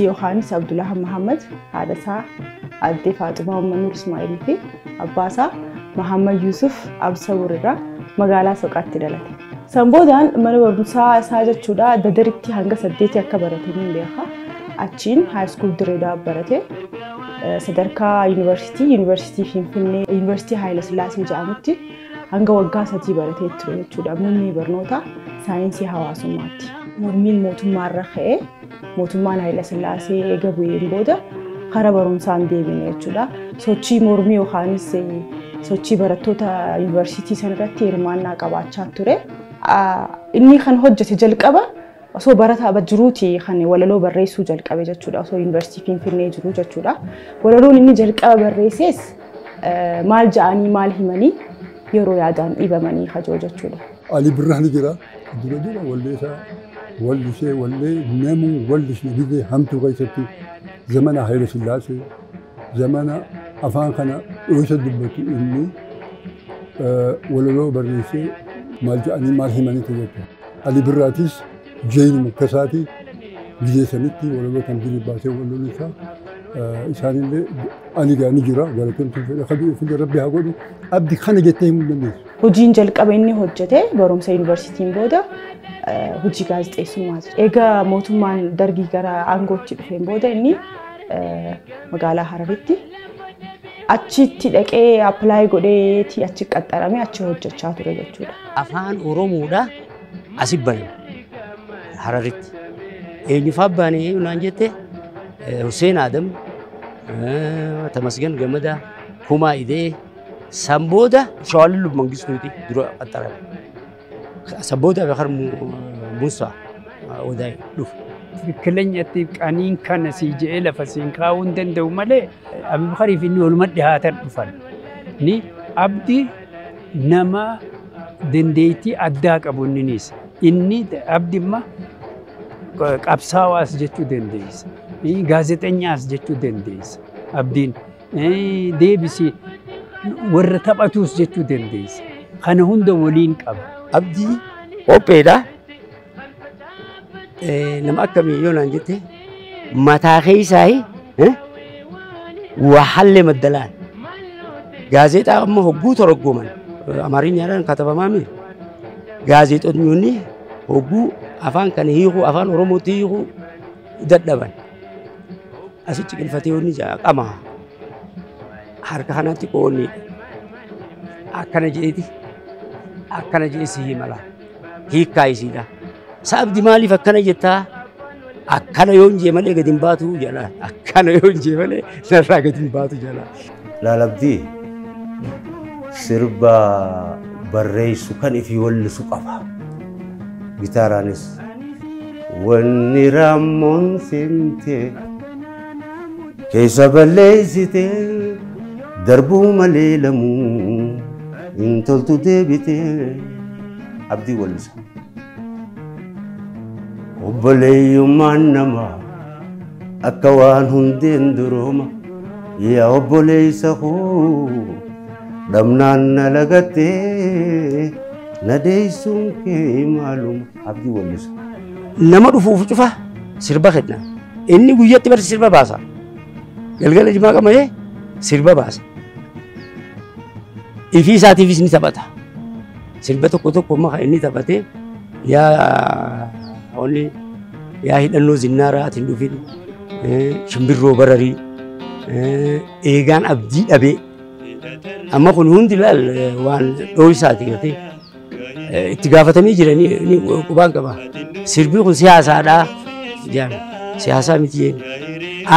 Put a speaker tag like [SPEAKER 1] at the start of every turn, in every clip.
[SPEAKER 1] Yohaannis Abdullah Muhammad, haadha isaa Addee Faaxumaa Uummannuur Ismaa'ilii fi abbaa isaa Muhammad Yusuf Absawur irraa magaalaa Soqaatti dhalate. San boodaan mana barumsaa isaa jechuudha Dadaritti hanga 8 akka barate ni beeka. Achiin high school Dirreedaa barate. Sadarkaa yuunivarsiitii Finfinnee, Yuunivarsiitii Haayila Sillaasee jedhamutti hanga waggaa 3 baratee ture jechuudha. Muummee barnoota saayinsii hawaasummaatti. Mormiin mootummaarra ka'ee mootummaan Haayila Sillaasee eega bu'een booda karaa barumsaan deebine jechuudha. Sochii mormii yookaanis sochii barattoota yuunivarsiitii sanarratti hirmaannaa qabaachaa ture. Inni kan hojjete jalqaba osoo barataa jiruuti kan walaloo barreessuu jalqabe jechuudha. Osoo yuunivarsiitii Finfinnee jiru jechuudha. Walaloon inni jalqaba barreesses maal ja'anii maal himanii yeroo yaadaan dhibamanii hajoo jechuudha.
[SPEAKER 2] Ali Birraa ni jira. Dura dura wallee isaa wallisee wallee namuu wallisne gizee hamtuu keessatti zamana Haayila Sillaasee zamana afaan kana dhoysa dubbatu inni walaloo barreessee maal ja'anii maal himaniitu jechuudha. Ali Birraatis jeenuma akkasaati gizee sanitti walaloo kan durii baasee walaloon isaa isaanillee ani gaa ni jira galateemtuu fedha kaduu fi rabbi haa godhu abdi kana jettee himuu dandeessu.
[SPEAKER 1] Hojiin jalqaba inni hojjete barumsa yuunivarsiitiin booda hojii gaazexeessummaati. Egaa mootummaan dargii gara aangootti dhufeen booda inni magaalaa Hararitti achitti dhaqee appilaayi godheeti achi qaxxaramee achi hojjechaa ture jechuudha.
[SPEAKER 3] Afaan Oromoodha asi baname Hararitti. Eenyufaa baanee naan jette Hussein Adam, Tamasgan Gamada, Kumaa Idee, san booda Shawaalillu Mangistuuti dura qaxxarame. San booda Abakar Musaa Odaay dhufe.
[SPEAKER 4] ትክክለኛatti qaniin kana sii je'ee lafa siin kaa'uu hin danda'u malee Abubakariif inni waluma dhiyaatan dhufan. Ni abdi nama dandeettii addaa qabu inninis. Inni abdi imma qabsaawaas jechuu dandeessa. Gaazexeenyaas jechuu dandeessa. Abdiin deebisii warra taphatuus jechuu dandeessa. Kana hunda waliin qaba.
[SPEAKER 3] Abdii qopheedha. Nama akkamii yoo naan jette mataa keessaa waa hallee maddalaan gaazexaa amma hogguu torgooman amaariኛadhaan katabamaa miti. Gaazexoonni hogguu afaan kana hiikuu afaan Oromootti hiikuu dadhaban. Asitti qilfatee onni qama harka kanatti qoonni akkana jedheeti akkana jedhee si himala hiikkaa isiidha. Saabdi maaliif akkana jettaa? Akkana yoo hin jee malee gadi hin baatu jala. Akkana yoo hin jee malee narraa gadi hin baatu jala.
[SPEAKER 5] Laalabdii sirba barreessu kan ifii wallisu qaba. Gitaaraanis wanni raammoon simte keessa balleessite darbuu malee lamuu hin toltu deebite abdii wallisa. Obboleeyyummaan namaa akka waan hundeen durooma yaa obboleessa koo dhabnaan na lagattee na deessuun kee maaluma abdii wallisa.
[SPEAKER 3] Nama dhufuuf cufa sirba kenna. Inni guyyatti barsi sirba baasa. Galgala jimaa qamadee sirba baasa. Ifii isaatiifis ni taphata. Sirba tokko tokko immoo kan inni taphatee yaa onni yaa hidhannoo zinnaaraa ati hin dhufin shimbirroo bararii eegaan abdii dhabee amma kun hundi laal waan dhooyisaati gartee itti gaafatamee jiranii ni qubaan qaba. Sirbi kun siyaasaadhaa jedhama. Siyaasaa miti jeen.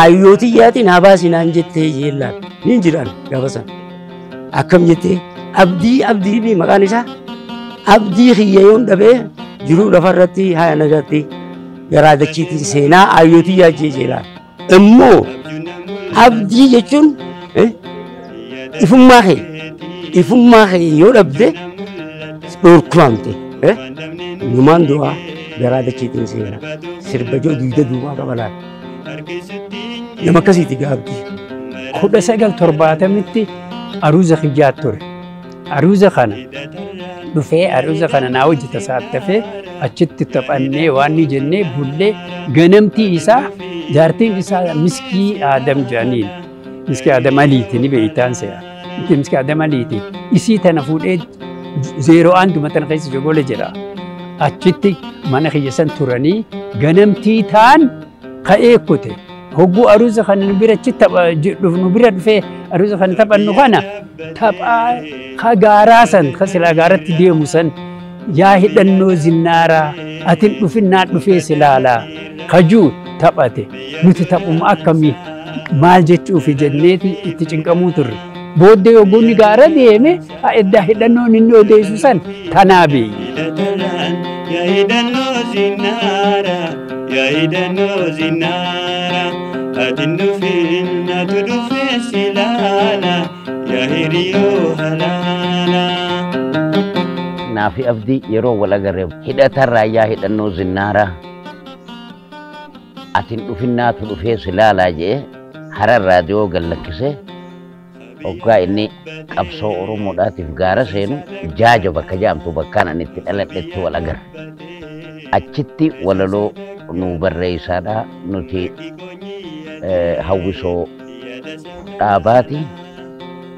[SPEAKER 3] Ayyootii yaatiin haa baasinaan jettee jeellaan ni jiran gaafa sana. Akkam jettee abdii abdii maqaan isaa abdii kiyya yoon dhabee jiruu lafarratti haya nagaatti garaa dachiitiin seenaa ayyootii yaajjee jeelaan. Immoo abdii jechuun ifummaa kee yoo dhabde dhorkuramte numaan du'aa garaa dachiitiin seenaa sirba joo dugda duubaa qabalaan nama akkasiiti gaabdii.
[SPEAKER 4] 1970tti aruuza kiyyaa ture. Aruuza kana dhufee aruuza kana naa hojjeta saattafee achitti taphannee waan ni jennee bullee ganamtii isaa Jaartiin isaa Miskii Aadam jedhaniin. Miskii Aadam Aliiti ni beektaan se'a. Miskii Aadam Aliiti. Isii tana fuudhee 01 duma tana keessa jogole jira. Achitti mana kiyya san turanii ganamtii ta'an ka'ee kute. Hogguu aruuza kana nu bira achi nu bira dhufee aruuza kana taphannu kana taphaa ka gaaraa san ka silaa gaaratti deemu san yaa hidhannoo zinnaaraa atin dhufin naa dhufee silaalaa kajuu taphate nuti taphuma akkamii maal jechuufi jenneeti itti cinqamuu turre. Booddee hogguun gaara deeme eddaa hidhannoon inni odeessu san tanaa beeyi.
[SPEAKER 6] Yaa hidhannoo zinnaaraa yaa hidhannoo zinnaaraa atin dhufin natu dhufee silaala yaa hiriyoo halaala.
[SPEAKER 7] Naafi Abdii yeroo wal agarre hidhata raayyaa hidhannoo zinnaaraa atin dhufin naatu dhufee silaalaa jedhee harar raadiyoo gallakkisee hoggaa inni qabsoo Oromoodhaatiif gaara seenu jaaja bakka jedhamtu bakkaan ani itti dhaladhetti wal agarre. Achitti walaloo nu barreessaadha nuti hawwisoo dhaabaati.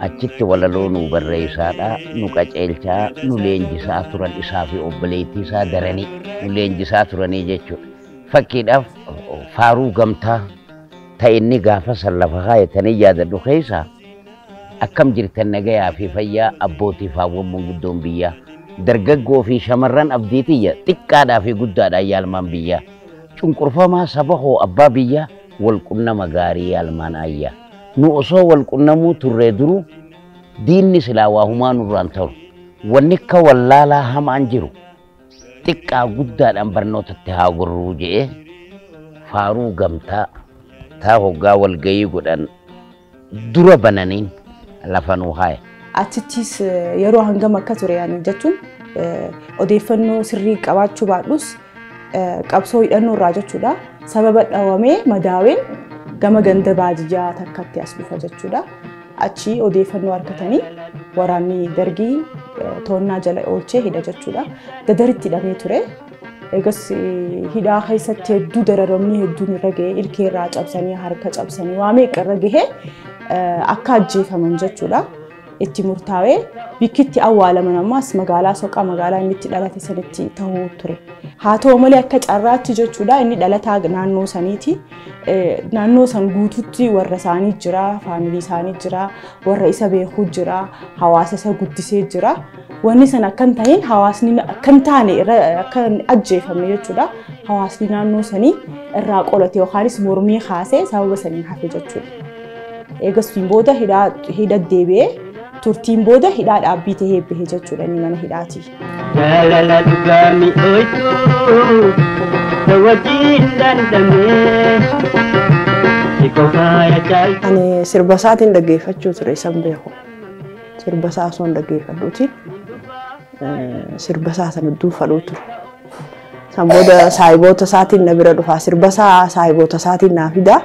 [SPEAKER 7] Achitti walaloo nu barreessaadha nu qaceelchaa nu leenjisaa turan isaa fi obboleettii isaa daranii nu leenjisaa turanii jechuudha. Fakkiidhaaf faaruu gamtaa ta'e inni gaafa san lafa kaayatanii yaadadhu keessaa akkam jirtan nagayaa fi fayyaa abbootii fi hawwan manguddoon biyyaa dargaggoo fi shamarran abdiitiyya xiqqaadhaa fi guddaadhaan yaalmaan biyyaa cunqurfamaa saba hoo abbaa biyyaa wal qunnama gaarii yaalmaan ayyaa nu osoo wal qunnamuu turree duruu diinni silaa waa humaa nurraan ta'u wanni akka wallaalaa hamaan jiru xiqqaa guddaadhaan barnootatti haa gorruu jedhee faaruu gamtaa taa hoggaa walgayii godhan dura bananiin lafa nuu haaya.
[SPEAKER 1] Achittis yeroo hangam akka ture yaani jechuun odeeffannoo sirrii qabaachuu baadhus qabsoo hidhannoo irraa jechuudha. Sababa dhawamee madaaween gama ganda baadiyyaa takkatti as dhufa jechuudha. Achi odeeffannoo argatanii waraanni dargii toonnaa jala oolchee hidha jechuudha. Dadaritti hidhamee ture. Egas hidhaa keessatti hedduu dararamni hedduun irra gahee ilkee irraa cabsanii harka cabsanii waa meeqa irra gahee akka ajjeefaman jechuudha. Itti murtaawee bikkitti awwaalaman ammas magaalaa Soqaa magaalaa inni itti dhalate sanitti ta'uu ture. Haa ta'u malee akka carraatti jechuudha inni dhalataa naannoo saniiti. Naannoo san guututti warra isaanii jira, faamilii isaanii jira, warra isa beekuu jira, hawaasa isa guddisee jira. Wanni san akka hin ta'in hawaasni akka hin taane akka ajjeefamne jechuudha. Hawaasni naannoo sanii irraa qolate yookaanis mormii kaasee sababa saniin hafe jechuudha. Eegasuun booda hidha deebi'ee turtiin booda hidhaa dhaabbii ta'ee bahe jechuudha inni mana hidhaati.
[SPEAKER 6] Jaalala dhugaa mi'ooytu ta wajjin dandamee si qofaa caaltu.
[SPEAKER 8] Ani sirba isaatiin dhaggeeffachuu ture isan beeku. Sirba isaa osoo hin dhaggeeffadhuutiin sirba isaa sana hedduu fadhuu ture. San booda saahiboota isaatiin na bira dhufaa sirba isaa saahiboota isaatiin naa fidaa.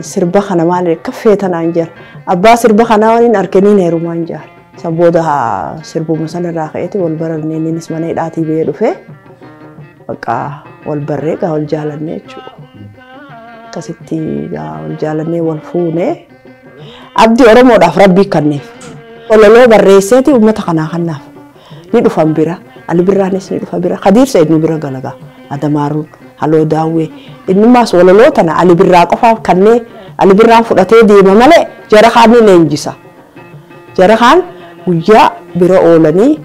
[SPEAKER 8] Sirba kana maal akka feetanaan jira. Abbaa sirba kanaa waliin harkaniin heerumaan jira. San booda sirbuma sanarraa ka'eeti wal barannee innis mana hidhaatii bahee dhufee bakka wal barree gaa wal jaalannee jechuudha. Akkasitti gaa wal jaalannee wal fuunee abdii Oromoodhaaf rabbii kenneef. Walaloo barreesseeti uummata kanaa kennaaf. Ni dhufan bira. Ali Birraanis ni dhufa bira. Khadiir Said nu bira galagaa. Adamaaruun. Haloo daawwee innummaas walaloo tana Ali Birraa qofaaf kennee Ali Birraan fudhatee deema malee jara kaan ni leenjisa. Jara kaan guyyaa bira oolanii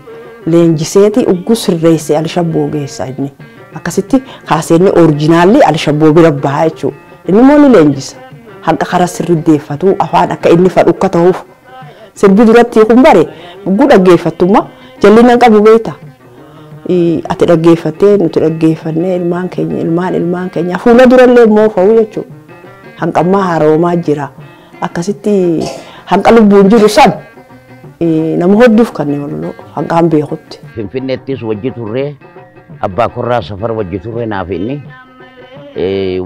[SPEAKER 8] leenjiseeti ugguu sirreessee Alishabboo geessa inni. Akkasitti kaaseenni orijinaalli Alishabboo bira bahaa jechuudha. Inni immoo ni leenjisa. Haqa karaa sirrii deeffatu afaan akka inni fadhu akka ta'uuf. Sirbi duratti kun bare ugguu dhaggeeffattummaa jalli nan qabu beektaa. Ati dhaggeeffattee nuti dhaggeeffannee ilmaan keenya ilmaan ilmaan keenya fuula durallee immoo fa'u jechuudha. Hanqammaa haaroomaa jira. Akkasitti hanqa lubbuun jiru san nama hodduuf kanneen walaloo hanqaan beekutti.
[SPEAKER 7] Finfinneettis wajji turree abbaa korraa safar wajji turree naaf inni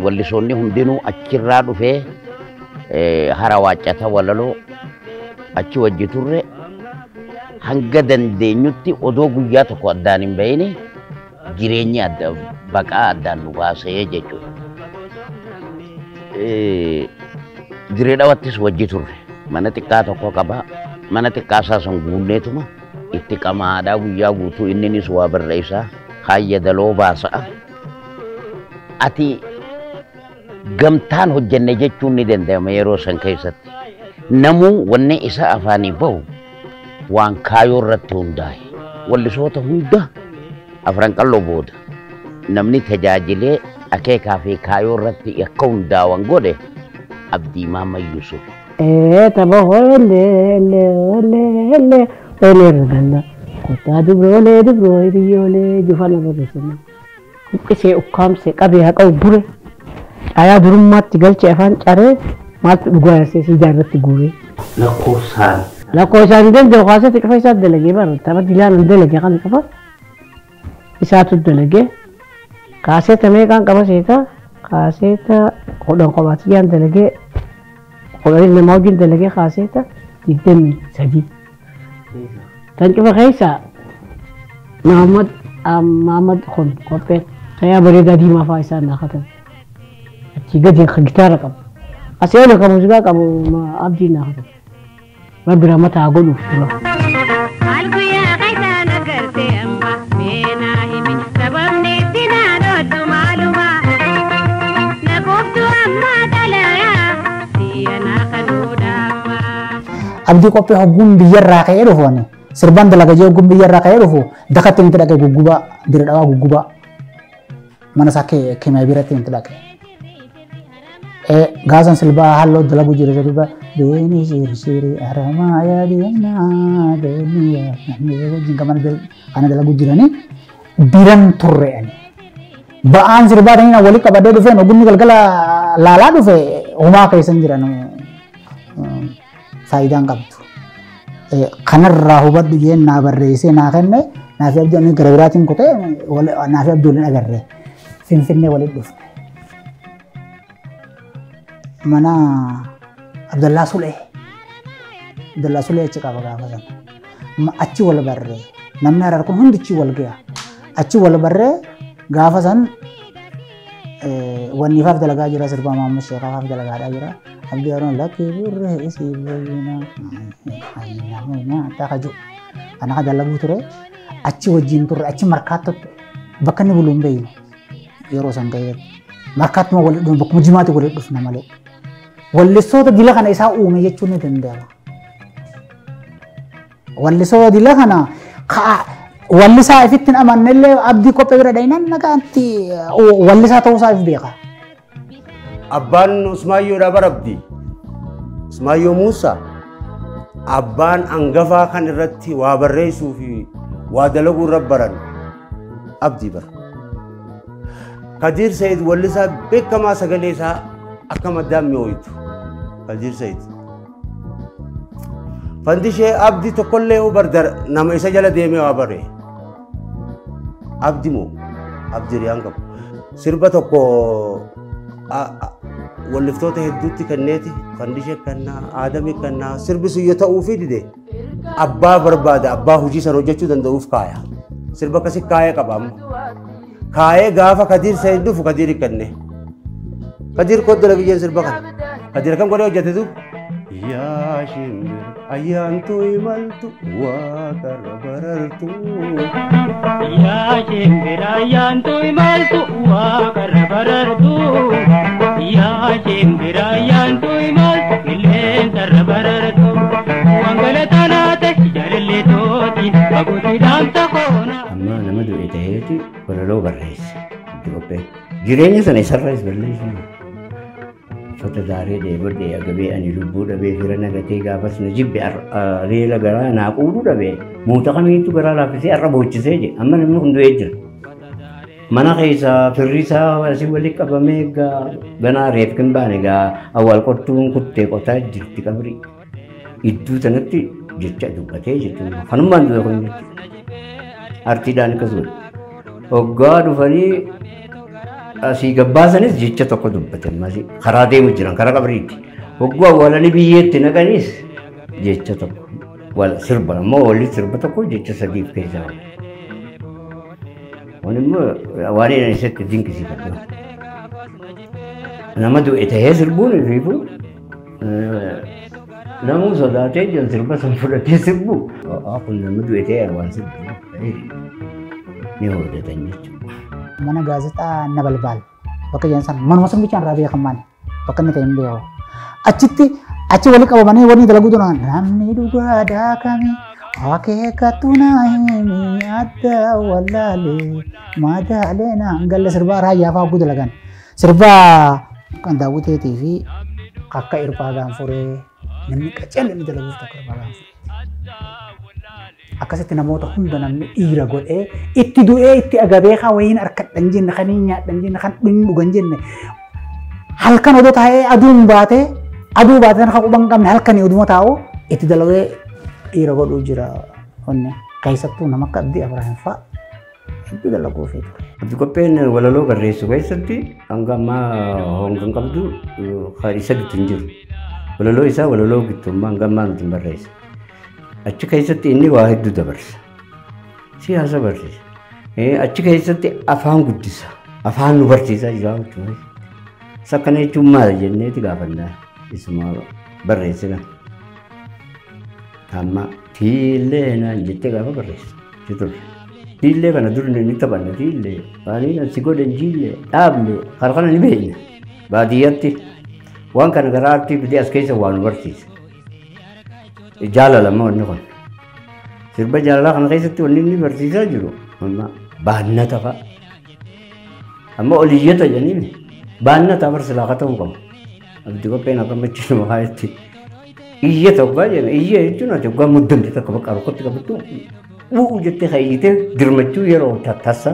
[SPEAKER 7] wallisoonni hundinuu achirraa dhufee hara waaccata walaloo achi wajji turree hanga dandeenyutti odoo guyyaa tokko addaan hin bahini jireenyi adda baqaa addaan nu baasee jechuudha. Dirree Dhawaattis wajji turre. Mana xiqqaa tokko qaba. Mana xiqqaa isaa san guunneetuma itti qamaadhaa guyyaa guutuu inninis waa barreessaa kaayya daloo baasa'a. Ati gamtaan hojjenne jechuun ni danda'ama yeroo san keessatti. Namuu wanni isa afaanii bahu waan kaayoo irratti hundaa'e. Wallisoota hunda afran qalloo booda namni tajaajilee akeekaa fi kaayoo irratti akka hundaa'an godhe Abdii Maamma Yusuf.
[SPEAKER 9] Tapha hoolee hoolee hoolee irra kottaa dubroolee dubroo hiriyyoolee jufana barreessina. Huqqisee ukkaamsee qabee haqa bure caayaa durummaatti galchee afaan caree maaltu dhugaa yaasee siidaa irratti guuree.
[SPEAKER 5] Lakkoofsaan.
[SPEAKER 9] Lakkoofsaan hin danda'u kaasatti cufa isaa dalagee bara tapha dilaan hin dalagee kan cufa isaatu dalagee kaaseeta meeqaan qaba seeta kaaseeta 10 qobaatiyyaan dalagee 10 nama wajjin dalagee kaaseeta 23. Tan cufa keessa Mahamad kun qophee tayaa bareedaa diimaa fa'aa isaan naa katabe. Achii gadi gitaara qabu. Asii oli kan muuziqaa qabu Abdii naa katabe. Rabbi rahmata haa godhuuf dura.
[SPEAKER 10] Abdii qophee hogguun biyyarraa ka'ee dhufu ani sirbaan dalagaa jee hogguun biyyarraa ka'ee dhufu dakatti nuti dhaqee guggubaa Dirree Dhawaa guggubaa mana isaa keemiyaa biratti nuti dhaqee. Gaasan sirbaa halluu dalagu jira jedhuba deeni shirshiri aramaa yaa deemaa deeni yaa wajjin kana dalagu jiranii biran turre ani. Ba'aan sirbaa taniin walitti qabadee dhufeen ogumni galgala laalaa dhufe homaa keessan jiran faayidaan qabdu. Kanarraa hubadhu jeen naa barreessee naa kenne naafi abdii gara biraatiin kutee naafi abdii waliin agarre Finfinnee waliin dhufne. Mana Abdallaa Sulee Abdallaa Sulee achi qaba gaafa sana. Achi wal barree namni Harar kun hundi achi wal ga'a. Achi wal barree gaafa san wanniifaaf dalagaa jira sirbaa Maamma Sheekaafaaf dalagaadhaa jira. Abdii Haroon lakkii burree isii bayyina akka jiru. Kana ka dalaguu ture achi wajjin turre achi markaattotti bakka inni bulu hin beeknu yeroo san ga'ee markaattuma walitti dhufna bakkuma jimaatti walitti dhufna malee. Wallistoota dila kana isaa uume jechuun ni danda'ama. Wallistoota dila kana wallisaa ifitti hin amannellee abdii qophee bira dhayinan nagaatti wallisaa ta'uusaa if beeka.
[SPEAKER 5] Abbaan Usmaayyoodhaa bara Abdii. Usmaayyoo Muusaa abbaan hangafaa kan irratti waa barreessuu fi waa dalaguu irra baran Abdii bara. Kadiir Sayid wallisaa beekamaa sagalee isaa akka maddaan mi'ooytu. Kadiir Sayid. Fandishee Abdii tokkollee bar nama isa jala deemee waa bare. Abdii moo Abdii riyaan qabu. Sirba tokko walliftoota hedduutti kenneeti fandishee kennaa aadamii kennaa sirbi sun yoo ta'uufii dide abbaa barbaada abbaa hojii sana hojjechuu danda'uuf kaaya. Sirba akkasii kaaya qaba amma. Kaayee gaafa Kadiir Sayid dhufu Kadiir kenne. Kadiir kootu dalagiyyeen sirba kana. Kadiir kam godhee hojjete duuba? Yaa shimbir ayyaantu imaltu waaqarra barartu.
[SPEAKER 6] Yaa shimbir ayyaantu imaltu waaqarra barartu. Yaa shimbir ayyaantu imaltu qilleensarra barartu. Waan galatanaa ta'e jaalallee tooti baguuti dhaamsa koona.
[SPEAKER 3] Amma nama du'e ta'eeti walaloo barreesse itti qophee. Jireenya sana isarraas balleessu. Uffata daaree dheebodhee agabee ani lubbuu dhabee fira nagatee gaafas na jibbe reela garaa naa quudhu dhabee moota kamiitu garaa laaffisee har'a boochisee jedhe amma namni kun du'ee jira. Mana keessaa firri isaa asii walitti qabamee ganaa reef hin baane gaa awwaal qottuun kuttee qotaa jirti qabri. Iddoo sanatti jecha dubbatee jechuudha. Kanummaan du'e kun jechuudha. Artiidhaan akkas godhe. Hoggaa dhufanii asii gabbaasanis jecha tokko dubbate ammasii karaa deemu jiran karaa qabriitti. Hogguu awwaalanii biyyeetti naqanis jecha tokko wal sirba ammoo walli sirba tokko jecha sadiif keessaa. Waan immoo waan inni isatti dinqisiifadhu. Nama du'e tahee sirbuun ifiifu namuu sodaatee jiran sirba san fudhatee sirbu. Kun nama du'e ta'ee waan sirbu ni hojjetan jechuudha.
[SPEAKER 10] Mana gaazexaa Nabalbaal bakka jedhan sana manuma sun bichaan irraa beekamaan bakka inni ta'e hin beeku. Achitti achi walitti qabamanii wanni dalaguu turan namni dhugaadhaa kami akeekattu naa himi adda wallaalee madaalee naan galle sirbaa raayyaa fa'aa hogguu dalagan. Sirbaa kan daawwiteetii fi akka irpaa gaanfuree namni qaceelli inni dalaguuf tokko irpaa gaanfuree. Akkasitti namoota hunda namni dhiira godhee itti du'ee itti agabee kan wayiin harkadhan jenne kan hin nyaadhan jenne kan dhugan jenne halkan odoo taa'ee aduun baatee aduu baatee kan quban qabne halkan oduma taa'u itti dalagee dhiira godhuu jira onne keessattuu nama akka Abdii Abrahaam fa'a hedduu dalaguu fi ture.
[SPEAKER 3] Abdi Qopheen walaloo barreessu keessatti hanga ammaa honga hin qabdu isa gitu hin jiru. Walaloo isaa walaloo gittummaa hanga ammaa nuti hin barreessa. Achi keessatti inni waa hedduu dabarsa. Siyaasa barsiisa. Achi keessatti afaan guddisa. Afaan nu barsiisaa jira jechuudha. Isa akkana jechuun maal jenneeti gaafannaa isuma barreessina. Amma tiillee naan jettee gaafa barreessa ture. Tiillee kana dur ni taphanna tiillee waaniin si godhan jiillee dhaablee kana kana ni beekna. Baadiyyaatti waan kana gara aartii fidee as keessa waa nu barsiisa. Jaalala amma wanni kun. Sirba jaalalaa kana keessatti wanni inni barsiisaa jiru amma baannata fa'a. Amma oliyyata jedhanii baannata barsiisaa akka ta'uu qabu. Abdi Qopheen akka machiin maqaa itti iyyata oggaa jenna iyya jechuun ati oggaa muddamte takka bakka rukutti qabattu bu'u jettee hayyitee dirmachuu yeroo tasa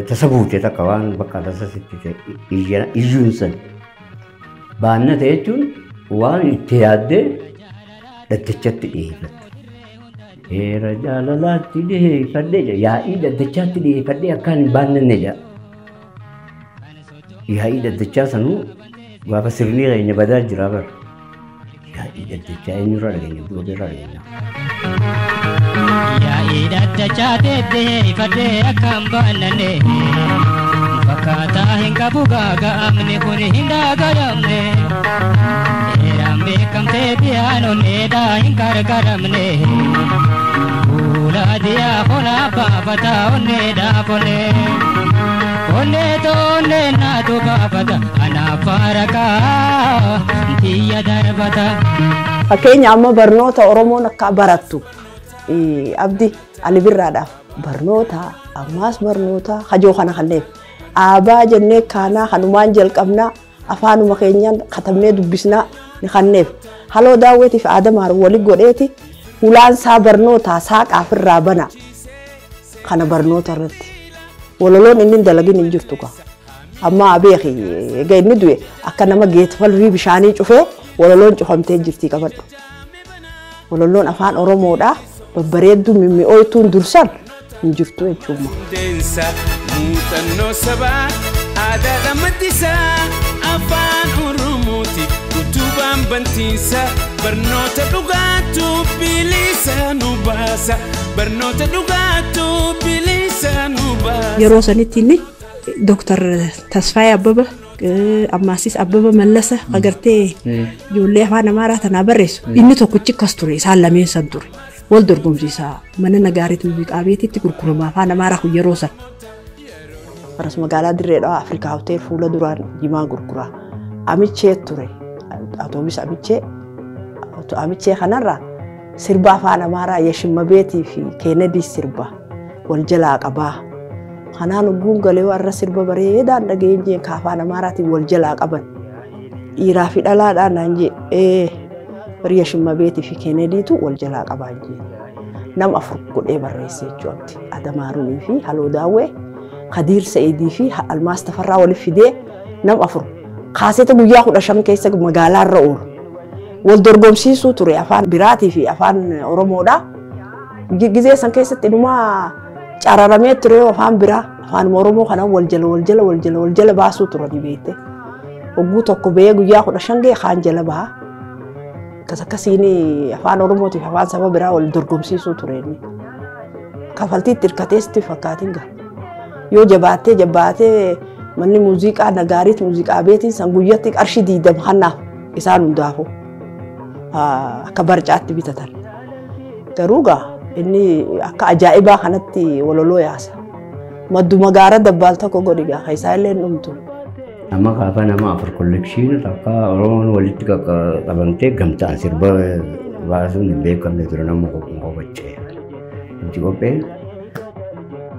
[SPEAKER 3] tasa buute takka waan bakka tasa sitti ta'e iyyuun san. Baannata jechuun waan itti yaaddee daddachatti dhiyeeffatte. Heera jaalalaatti dhiyeeffadhee jedha. Yaa'ii daddachaatti dhiyeeffadhee akkaan hin baannanne jedha. Yaa'ii daddachaa sanuu gaafa sirni keenya badaa jira bara. Yaa'ii daddachaa eenyurraa dhageenya? Gobeerraa dhageenya.
[SPEAKER 6] Yaa'ii daddachaa deddeeffadhee akkaan baannanne. Fakkaataa hin qabu gaaga'amni kun hin dagalamne. Heeraan beekamtee dhiyaanonneedhaa hin gargaaramne. Fuula diyaa fonaa baafataa onneedhaa fonee. Onnee toonnee naatu baafata anaaf faarakaa tiyya darbata.
[SPEAKER 8] Fakkeenya amma barnoota Oromoon akka barattu Abdi Ali Birraadhaaf barnoota ammaas barnoota hajoo kana kanneef aabaa jennee kaanaa kanumaan jalqabnaa afaanuma keenyaan katabnee dubbisnaa ni kanneef haloo daawwetiif aadamaar wali godheeti hulaan isaa barnoota saaqaaf irraa bana kana barnoota irratti walaloon inni dalagin hin jirtu kaa amma abeeki egaa inni du'e akka nama geetfalrii bishaanii cufee walaloon cufamtee jirtii qabadhu walaloon afaan Oromoodhaa babbareedduu mimmi'ooytuun dursan hin jirtu jechuudha.
[SPEAKER 11] Muuxannoo sabaa aadaa maddisaa afaan Oromooti utubaan bantiisa barnoota dhugaatu bilisa nu baasa barnoota dhugaatu bilisa nu baasa.
[SPEAKER 1] Yeroo sanitti inni Dooktar Tasfaayee Abbaba ammaasis Abbaba Mallasa agartee ijoollee afaan Amaaraa tanaa barreessu inni tokkichi akkas ture isaan lameen san ture. Wal dorgomsiisaa mana nagaariitu biqaabeetitti gurgurama afaan Amaaraa kun yeroo san.
[SPEAKER 8] Faras magaalaa Dirree Dhawaa Afrikaa Hotel fuula duraan jimaa gurguraa. Amichee ture. Atoobis Amichee. Amichee kanarraa sirba afaan Amaaraa Yeshimmabeetii fi Keenedii sirba wal jalaa qabaa. Kanaan ogguun galee warra sirba bareedaan dhageenyeen ka afaan Amaaraatiin wal jalaa qaban. Dhiiraa fi dhalaadhaan naan jee bari Yeshimmabeetii fi Keenediitu wal jalaa qabaa jee. Nama afur godhee barreesse jechuudha. Adamaarunii fi Haloo Daawwee. Kadiir Sa'iidii fi Almaas Tafarraa waliif fidee nama afur kaaseta guyyaa 15 keessa magaalaarra oolu. Wal dorgomsiisuu ture afaan biraatii fi afaan Oromoodha. Gizee san keessatti inumaa cararamee ture afaan biraa afaan Oromoo kana wal jala wal jala wal jala wal jala baasuu turani beekte. Hogguu tokko ba'ee guyyaa 15 ga'e kaan jala baha. Akkas akkasiin afaan Oromootii fi afaan saba biraa wal dorgomsiisuu ture inni. Kafaltii itti hirkatees itti fakkaatiin gaha. Yoo jabaatee jabaatee Manni muuziqaa nagaariit muuziqaa beetiin san guyyatti qarshii 20 hannaaf isaan hundaafuu akka barcaatti bitatan. Garuu gaa inni akka ajaa'ibaa kanatti walaloo yaasa. Madduma gaara dabbaal tokko godhi gaa isaa illee dhumtu.
[SPEAKER 3] Amma gaafa nama afur kollekshiina takka Oromoon walitti qabamtee gamtaan sirba baasuun hin beekamne ture nama qophee. Nuti qopheen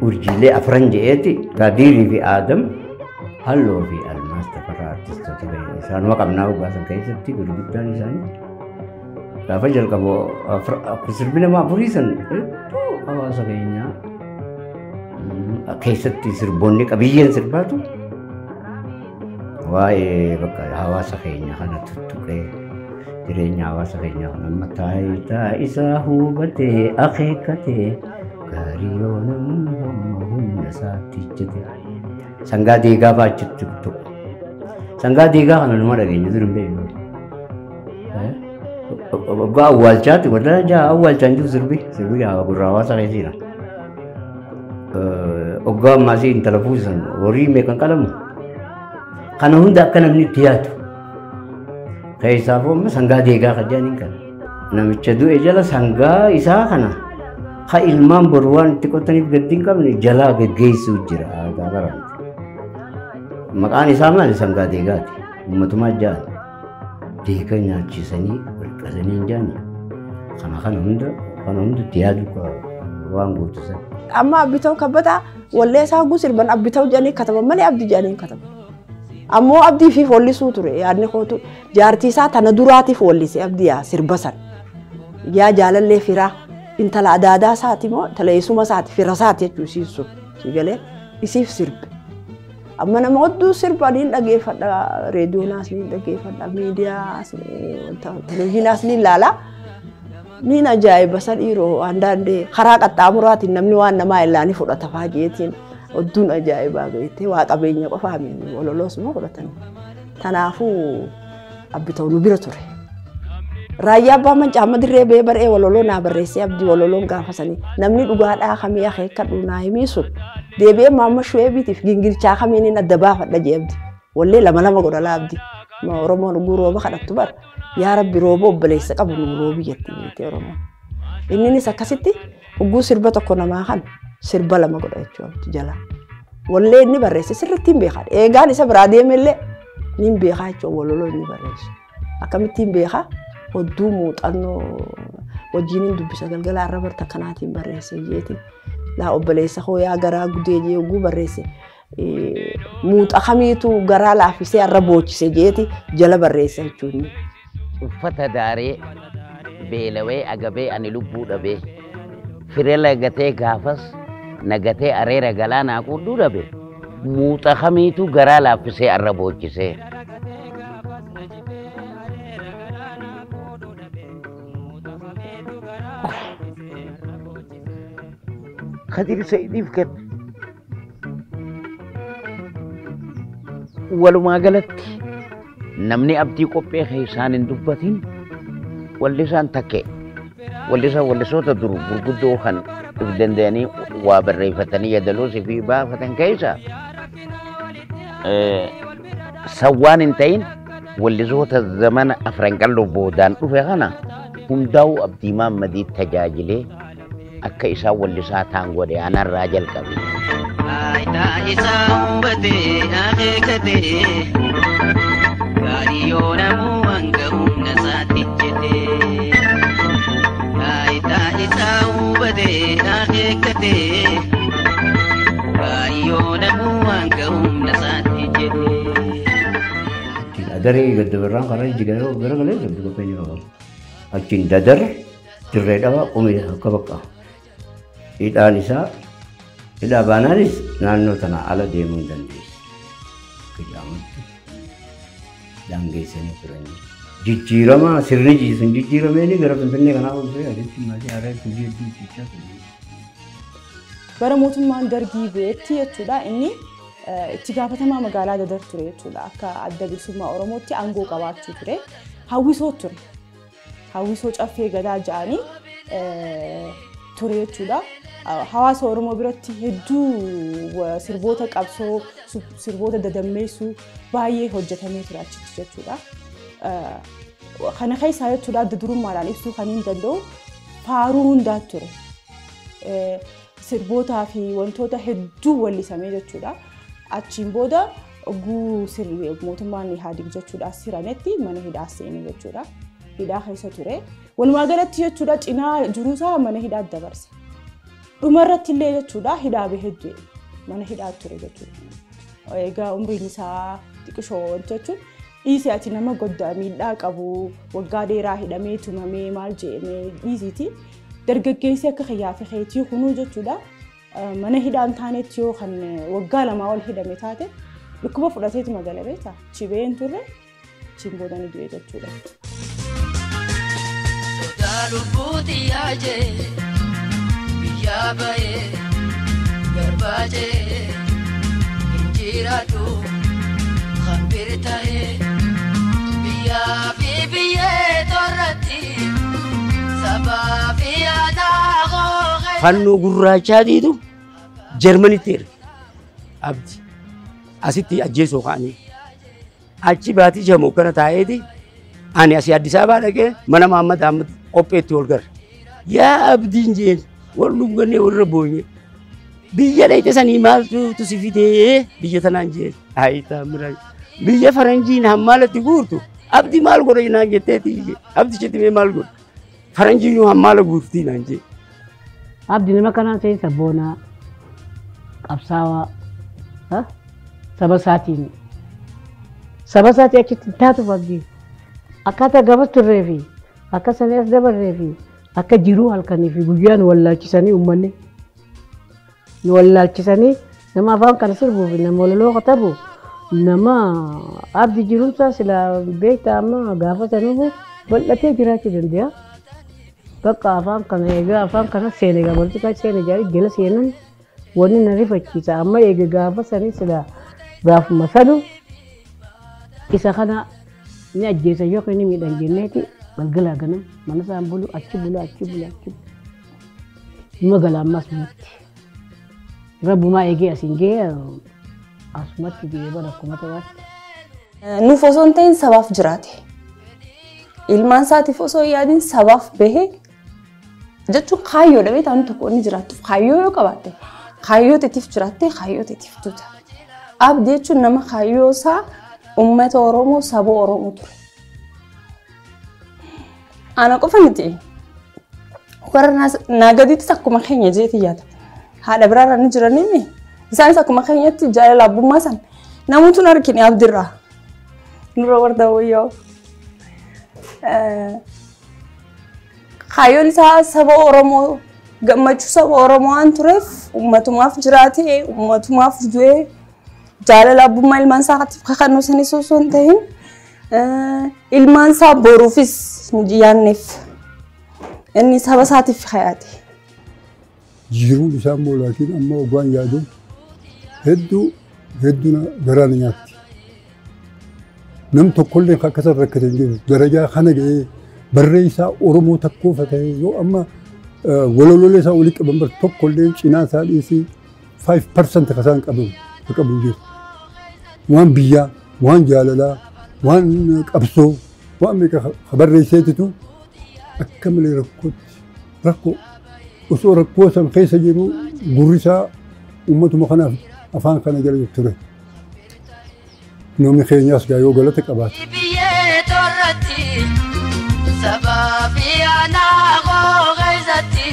[SPEAKER 3] urjiilee afran je'eeti Gadiirii fi Aadam Halloo fi Almaas Tafarraa artistoota isaanuma qabnaa hoggaasan keessatti gurguddaan isaanii. Gaafa jalqabu sirbi nama afurii san hedduu hawaasa keenyaa keessatti sirboonni qabiyyeen sirbaatu waa'ee bakka hawaasa keenya kana tuttuqee jireenya hawaasa keenyaa kana amma taayitaa isaa hubatee akeekkatee gaarii yoo namni humna isaatti ijjate. Sangaa deegaa fa'aa achitti tokko. Sangaa deegaa kana numa dhageenya dur hin beeknu. Waggaa awwaalchaatti waldaa jaha awwaalchaan jiru sirbi sirbi gurra hawaasa keessa jira. Waggaa ammaasii intala fuusan horii meeqan qalamu. Kana hunda akka namni itti yaadu. Keessaafuu amma sangaa deegaa kan jedhaniin kana. Namicha du'e jala sangaa isaa kana ha ilmaan boru waan itti qotaniif gaddi hin qabne jalaa geggeessuu jira aadaa baramte. Maqaan isaa maali sangaa deegaati? Uummatumaa ja'a. Deega nyaachisanii walqasanii hin jaani. Kana kana hunda kana hunda itti yaadu waan gootu sana.
[SPEAKER 8] Amma Abbita'u Kabbataa wallee isaa hogguu sirban Abbita'u jedhanii kataban malee Abdii jedhanii hin kataban. Ammoo Abdii fi follisuu ture yaadni kootu jaartii isaa tana duraatiif wallise Abdii yaa sirba san. Yaa jaalallee firaa intala adaadaa isaati moo intala eessuma isaati fira isaati jechuu isiin sun si galee isiif sirbe. Amma nama hedduu sirba niin dhageeffadha reediyoonaas niin dhageeffadha miidiyaas televezyiinaas niin ilaala. Niin ajaa'iba san dhiiroo andaandee karaa qaxxaamuraatiin namni waan namaa illaanii fudhata fa'aa jeetiin odduun ajaa'ibaa beektee waa qabeenya qofaa miti waloloos immoo fudhatan. Kanaafuu Abbita'u nu bira ture. Raayyaa abbaa mancaa amma dirree ba'ee bar'ee walaloo naa barreessee Abdii waloloon gaafa sanii namni dhugaadhaa kamii akeekkadhu naa himii sun deebi'ee maamma shu'eebiitiif gingilchaa kamiin adda baafadha jee Abdii. Wallee lama lama godha laa Abdii. Oromoon oguu rooba kadhattu bara yaa Rabbi rooba obboleessa qabu nu roobi jetti beektee Oromoon. Inninis akkasitti oguu sirba tokko namaa kan sirba lama godha jechuudha jala. Wallee inni barreesse sirriitti hin beekaa. Eegaan isa biraa deemellee ni hin beekaa jechuudha walaloo inni barreessu. Akkamitti hin beekaa? Odduu muuxannoo wajjiniin dubbisa galgala irra barta kanaatiin barreesse jeeti. Laa obboleessa koo yaa garaa gudee jee oguu barreesse. Muuxa kamiitu garaa laaffisee har'a boochise jeeti jala barreessa jechuun.
[SPEAKER 7] Uffata daaree beelawee agabee ani lubbuu dhabee fira lagatee gaafas nagatee areera galaanaa quudhuu dhabe muuxa kamiitu garaa laaffisee har'a boochisee. Kadir Sa'idiif kenna. Walumaa galatti namni Abdii qophee keessaan hin dubbatin wallisaan takke wallisaan wallisoota dur gurguddoo kan if danda'anii waa barreeffatanii yadaloosii fi baafatan keessa sawwaan hin ta'in wallisoota zamana afran qalloo boodaan dhufe kana hundaa'uu Abdii Maammadii tajaajilee akka isaan wallisaa ta'an godhe anarraa jalqabe.
[SPEAKER 6] Taayitaa isaa hubatee akeekkatee gaarii yoo namuu hanga humna isaatti jedhee. Taayitaa isaa hubatee akeekkatee gaarii yoo namuu hanga humna isaatti jedhee.
[SPEAKER 3] Achiin adaree gaddabarraan karaa jijjiirraa garagalee sabbi qopheenya qabu. Achiin dadar dirree dhaba qomee akka bakka. Hidhaan isaa hidhaa baanaanis naannoo tana ala deemuu hin dandeessu. Qiyyaamatti daangeessanii turan. Jijjiirama sirni sun jijjiirameen gara Finfinnee kanaa ol ta'e asitti maatii haaraa hojii hedduu hojjechaa ture.
[SPEAKER 1] Bara mootummaan dargii beetti jechuudha inni itti gaafatamaa magaalaa Dadar ture jechuudha. Akka adda bilisummaa Oromootti aangoo qabaachuu ture. Hawwisoo ture. Hawwisoo caffee gadaa ja'anii ture jechuudha. Hawaasa Oromoo biratti hedduu sirboota qabsoo, sirboota dadammeessuu baay'ee hojjetamee ture achitti jechuudha. Kana keessaa jechuudha adda durummaadhaan ibsuu kan hin danda'u faaruu hundaa ture. Sirbootaa fi wantoota hedduu wallisamee jechuudha. Achiin booda oguu mootummaan Ihaadig jechuudha siranetti mana hidhaa seenee jechuudha. Hidhaa keessa ture. Walumaa galatti jechuudha cinaa jiruusaa mana hidhaa dabarse. Dhumarratti illee jechuudha hidhaa bahee du'e. Mana hidhaa ture jechuudha. Egaa umriin isaa xiqqishoo jechuun dhiisii ati nama goddaa miidhaa qabu waggaa dheeraa hidhamee tumamee maal jedhamee dhiisiiti. Dargaggeessi akka kiyyaa fi keetii kunuu jechuudha. Mana hidhaan taanetti yoo kan waggaa 2 ol hidhame taate dhukkuba fudhateetu magala beektaa. Chibee hin turre achiin booda ni du'e jechuudha.
[SPEAKER 6] Sodaa lubbuuti yaajee biyyaa bahee garbaajee injiraadhu hambir ta'ee biyyaa fi biyyee torratti sabaa fi aadaa koo.
[SPEAKER 3] Fannoo gurraachaatiitu Jarmanitti erge Abdi asitti ajjeesoo ka'anii achi baatii jamoo kana taa'eeti ani asii Addis Ababaa dhaqee mana Mahammad Ahmad qopheetti ol gara. Yaa Abdiin jeen wal dhungannee warra boonye biyya dhayite sanii maaltu si fidee biyya tanaan jeen haayitaa mira biyya faranjiin hammaalatti guurtu Abdi maal godhe naan jetteeti Abdi jetti mee maal godhe faranjiin yoo hammaala guurtii naan jee.
[SPEAKER 9] Abdi nama kanaan ta'e sabboonaa qabsaawaa saba isaatiin saba isaatii achitti taatuuf Abdi akkaataa gabas turree fi akka sanii as dabarree fi akka jiruu halkanii fi guyyaa nu wallaalchisanii uummanni nu wallaalchisanii nama afaan kana sirbuu fi nama walaloo katabu nama Abdi jiruunsaa sila beektaa amma gaafa sanuuf bal'atee jiraachuu danda'a. Bakka afaan kana egaa afaan kana seene egaa politikaa seene jaarii jala seenan wanni na rifachiisa amma eega gaafa sanii sila gaafuma sanu isa kana ni ajjeesa yookiin ni miidhan jenneeti galgala ganam mana isaan bulu achi bulu achi bulu achi bulu magala ammas matti rabbumaa eegee asiin gahee asumatti gahee bara akkuma ta'aatti.
[SPEAKER 12] Nuuf osoo hin ta'in sabaaf jiraate. Ilmaan isaatiif osoo hin yaadin sabaaf bahee jechuun kaayyoodha beektaa namni tokko inni jiraattuuf kaayyoo yoo qabaatte kaayyoo teetiif jiraatte kaayyoo teetiif duuta. Abdi jechuun nama kaayyoo isaa uummata Oromoo saba Oromoo ture. Ana qofa miti warra naa gadiittis akkuma keenya jeetii yaada. Haadha biraarra ni jiranii isaanis akkuma keenyatti jaalala abbummaa san namoota hin argine Abdirraa. Nurra warda wayyoo. Kaayyoon isaa saba Oromoo gammachuu saba Oromoo waan tureef uummatumaaf jiraate uummatumaaf du'e jaalala abbummaa ilmaan isaatiif kakannoo sanis osoo hin ta'in ilmaan isaa boruufis hin yaadneef inni saba isaatiif hayaate.
[SPEAKER 2] Jiruun isaa immoo laakiin amma ogaan yaadu hedduu hedduu garaa na nyaatti. Nam tokkollee akkasa rakkate hin jiru. Darajaa kana ga'ee barreessaa Oromoo takkoofa ta'e yoo amma waloloolee isaa olii qaban bar tokkollee cinaa isaa dhiisii 5% kan isaan qabu qabu jiru. Waan biyyaa, waan jaalalaa, waan qabsoo, waan meeqa barreesseetitu akka malee rakkootti rakkoo osoo rakkoo san keessa jiru gurri isaa uummatuma kanaaf afaan kana jala ture. Namni keenyas gaa yoo galata qabaate.
[SPEAKER 6] Biyyee torratti sabaa fi aanaa koo keessatti.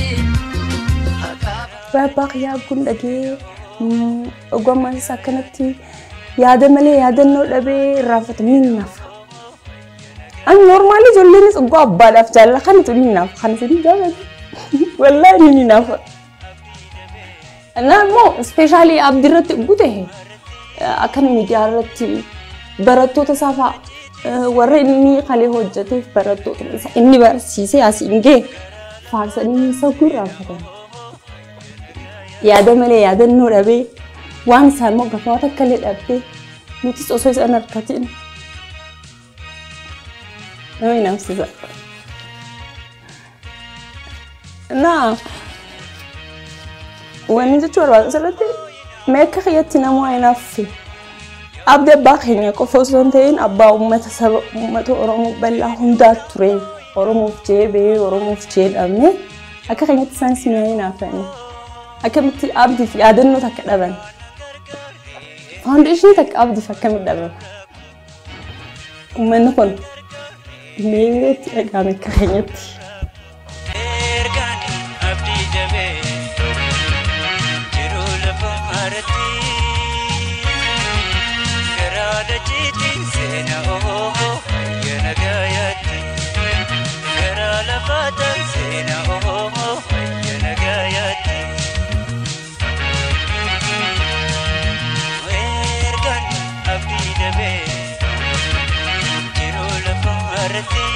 [SPEAKER 12] Abbaa kiyyaa kun dhagee ogummaan isaa akkanatti yaada malee yaadannoo dhabee irraanfatu ni naafa. Ani normaali ijoolleenis oguu abbaadhaaf jaalala kanatu ni naafa kan isin jaalatu. Wallaahi ni naafa. Naa immoo ispeeshaalii Abdii irratti oguu ta'e akkan miidiyaa irratti barattoota isaa fa'a warra inni kalee hojjeteef barattoota isaa inni barsiisee asiin ga'e faarsanii isa gurraafatan. Yaada malee yaadannoo dhabee waan isaan immoo gafaawwan akka illee dhabdee nutis osoo isaan harkatiin nama inaafsisa. Naa Wanni jechuu barbaadu asirratti mee akka kiyyatti nama hinaaffe. Abdi abbaa keenya qofa osoo hin ta'in abbaa uummata saba uummata Oromoo bal'aa hundaa ture. Oromoof jee bahee Oromoof jee dhabne akka keenyatti isaanis mi'a hinaafani. Akkamitti abdiif yaadannoo takka dhaban. Faawundeeshinii takka abdiif akkamitti dhaban. Uummanni kun mee itti dhaga'ame akka keenyatti.
[SPEAKER 13] Ergaan abdii jabee jiruu lafa irratti garaa dachiitiin seena oo hayya nagayaatti garaa lafaataan seena oo hayya nagayaatti. Ergaan abdii jabee jiruu lafa irratti.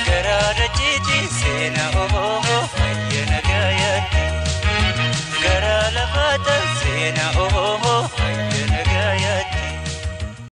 [SPEAKER 13] Garaa dachiitiin seena